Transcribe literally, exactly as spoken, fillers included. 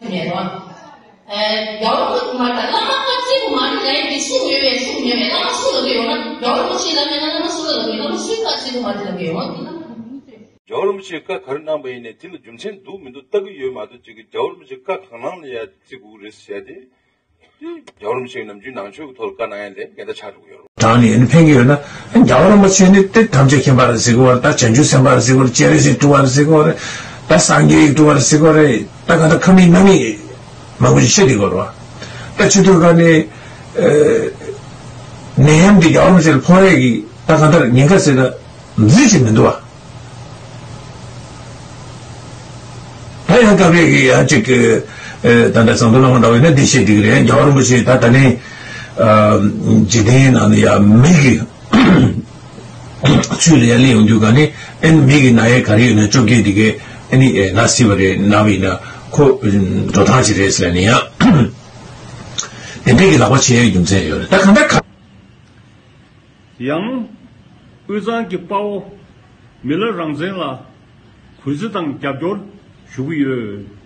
མེད་རོ། ཨེ། རྒྱལ་བ་རིན་པོ་ཆེ་མ་རེད། བླ་མ་བཀའ་བརྩི་དགོས་མ་རེད་ལབ་ཡ་དེ་སུ་ཡོད་པས་སུ་མེད་པས། བླ་མ་སུ་ལབ་ཀྱི་ཡོད་ན། རྒྱལ་བ་རིན་པོ་ཆེ་ལབ་མེད་ན་བླ་མ་སུ་ལབ་ཀྱི་ཡོད། བླ་མ་སུའི་བཀའ་བརྩི་དགོས་མ་རེད་ལབ་ཀྱི་ཡོད། རྒྱལ་བ་རིན་པོ་ཆེས་བཀའ་ག་རེ་གནང་པ་ཡིན་ནའི་དེ་ལ་རྒྱུ་མཚན་འདུག་མི་འདུག་ལྟ་གི་ཡོད་མ་གཏོགས། ཅིག་གི་རྒྱལ་བ་རིན་པོ་ཆེས་བཀའ་གང་གནང་ལ་ཡ་བརྩི་དགོས་རེད་ཟེར་ཡ་དེ། དེ་རྒྱལ་བ་རིན་པོ་ཆེས་ནམ་རྒྱུན་ནང་ཆོས་ཀྱི་ཐོག་ལ་བཀའ་གནང་ཡ་ལས་འགལ་ཟླ་ཆགས་འགྲོ་གི་ཡོད་རེད། དྲང་ནས་ཨ་ནི་ཕན་གྱི་ཡོད་ན། རྒྱལ་བ་རིན་པོ་ཆེ་ནི་དེ་ཐམས་ཅད་མཁྱེན་པ་རེད་ཟེར་གི་ཡོད་རེད། ད་བྱང་ཆུབ་སེམས་དཔའ་རེད་ཟེར་གི་ཡོད་རེད། སྤྱན་རས་གཟིགས་སྤྲུལ་པ་རེད་ཟེར་གི་ཡོད་རེད། ད་སངས་རྒྱས་ཀྱི་སྤྲུལ་པ་རེད་ཟེར་གི་ཡོད་རེད། ད་གང་ལྟར་ཁ་མིག་སྣ་མིག་མང་པོ་ཞིག་ཤེས་བསྡད་ཀྱི་ཡོད་རེད་བ། ད་བྱེད་དུས་ག་ནས་ནད་ཡམས་འདི་རྒྱལ་བ་རིན་པོ་ཆེ་ལ་ཕོག་ཡས་ཀྱི་ད་གང་ལྟར་ཉེན་ཁ་ཟེར་ན་རྩིས་ཀྱི་མི་འདུག་བ། ད་ཡང་སྐབས་རེ་གི་ཡང་ཅིག་གི་ཨེ། ད་ལྟ་ཟམ་གདོང་བླ་མ་འདྲ་བས་ན་འདི་བཤད་འགྲིག་གི་རེད། རྒྱལ་བ་རིན་པོ་ཆེ་ད་ད་ནི་ཨ། འཇིག་རྟེན་ནང་ནས་ཡང་མི་གི་ཚུལ་ལ་ཡང་སླེབས་ཡོང་དུས་ག་ནི་ཨེ་ནི་མི་གི་ན་ཡས་ག་རེ་ཡོད་ན་བཅོ་བརྒྱད་འདི་གས་ཨེ་ནི་ཨེ་ན་སྲིད་པ་རེད། ན་བ་ཡིན་ན་ཁོ་འགྲོ་སྟངས་ཅིག་རེད་ཟེར་ནས་ཡང་དེ་འདྲས་ཀྱི་ལག་པ་བྱེད་ཡས་རྒྱུ་མཚན་ཡོད་རེད། ད་གང་ལྟར་ག་ཡང་དབུས་གཙང་གི་དཔའ་བོ་མི་ལ་རང་བཙན་ལ་གུས་བརྩི་དང་རྒྱབ་སྐྱོར་ཞུ་གི་ཡོད།